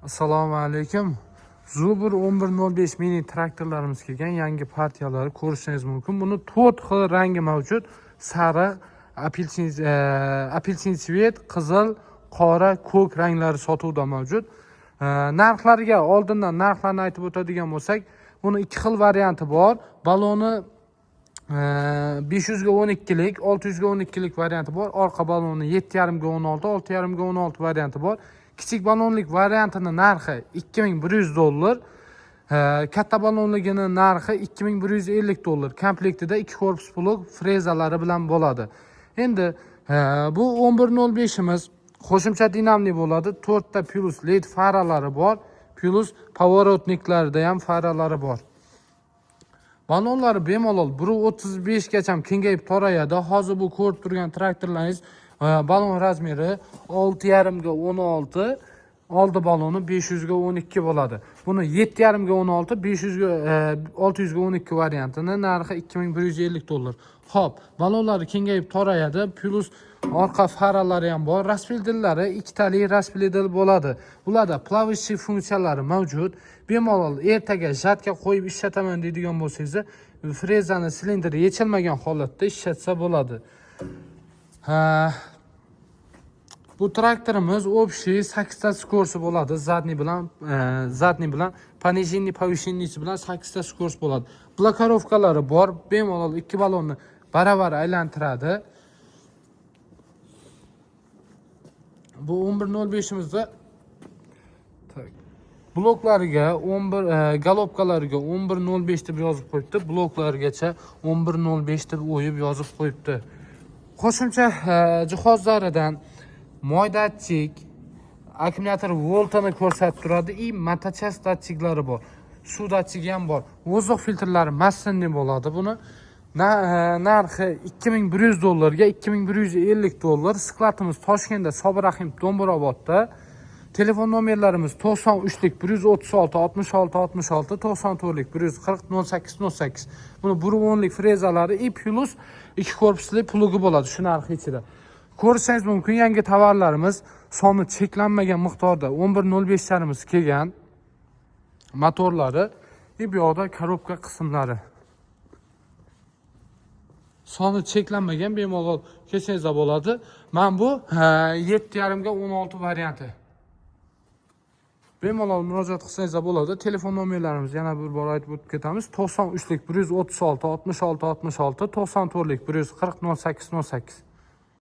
Assalomu alaykum. Zubr 1105 mini traktorlarimiz kelgan, yangi partiyalari ko'rishingiz mumkin. Buni 4 xil rangi mavjud. Sariq, apelsin, apelsin цвет, qizil, qora, ko'k ranglari sotuvda mavjud. Narxlariga oldindan narxlarni aytib o'tadigan bo'lsak, buni ikki xil varianti bor. Baloni 500 ga 12 lik, 600 ga 12 lik varianti bor. Orqa baloni 7,5 ga 16, 6,5 ga 16 varianti bor. Kichik balonlik variantini narxi 2100 dollar. Katta balonligini narxi 2150 dollar. Komplektida ikki korpus plug frezalari bilan bo'ladi. Endi bu 11.05imiz qo'shimcha dinamli bo'ladi. 4 ta plus LED faralari bor. Plus поворотник larda ham faralari bor. Balonlari bemalol 1.35 gacha kengayib torayadi. Hozir bu ko'rib turgan traktorlaringiz balon размер i 6,5 ga 16, oldi baloni 500 ga 12 bo'ladi. Buni 7,5 ga 16, 500 ga 600 ga 12 variantini narxi 2150 dollar. Xo'p, balonlari kengayib torayadi, plus orqa faralari ham bor. Распределитель lari ikkitali распределитель bo'ladi. Bularda плавающий funksiyalari mavjud. Bemalol ertaga жатка qo'yib ishlataman deydigan bo'lsangiz, frezani silindri yechilmagan holatda ishlatsa bo'ladi. Ha, bu traktorimiz общий 8 ta скорость bo'ladi. Задний bilan понижение, повышение si bilan 8 ta скорость bo'ladi. Блокировка lari bor. Bemalol ikki balonni baravar aylantiradi. Bu 11.05imizda так, bloklariga 11, головка lariga 11.05 deb yozib qo'yibdi. Bloklargacha 11.05 deb o'yib yozib qo'yibdi. Qo'shimcha jihozlaridan moy datchik, akkumulyator voltini ko'rsatib turadi и моточас datchiklari bor. Suv datchigi ham bor. Воздух filtrlari массивный bo'ladi buni. Narxi 2100 dollarga 2150 dollar. Skladimiz Toshkentda, Sobir Rahim, Do'mbirovodda. Telefon nomerlarimiz 93lik 136 66 66, 94lik 140 08 08. Buni 1.10lik frezalari и plus ikki korpusli plugi bo'ladi shu narx ichida. Ko'rishingiz mumkin, yangi tovarlarimiz soni cheklanmagan miqdorda 11.05 larimiz kelgan. Motorlari и bu yoqda korobka qismlari. Soni cheklanmagan, bemalol kelsangiz bo'ladi. Mana bu 7,5 ga 16 varianti. Bemalol murojaat qilsangiz bo'ladi. Telefon nomerlarimizni yana bir bor aytib o'tib ketamiz. 93lik 136 66 66, 94lik 140 08 08.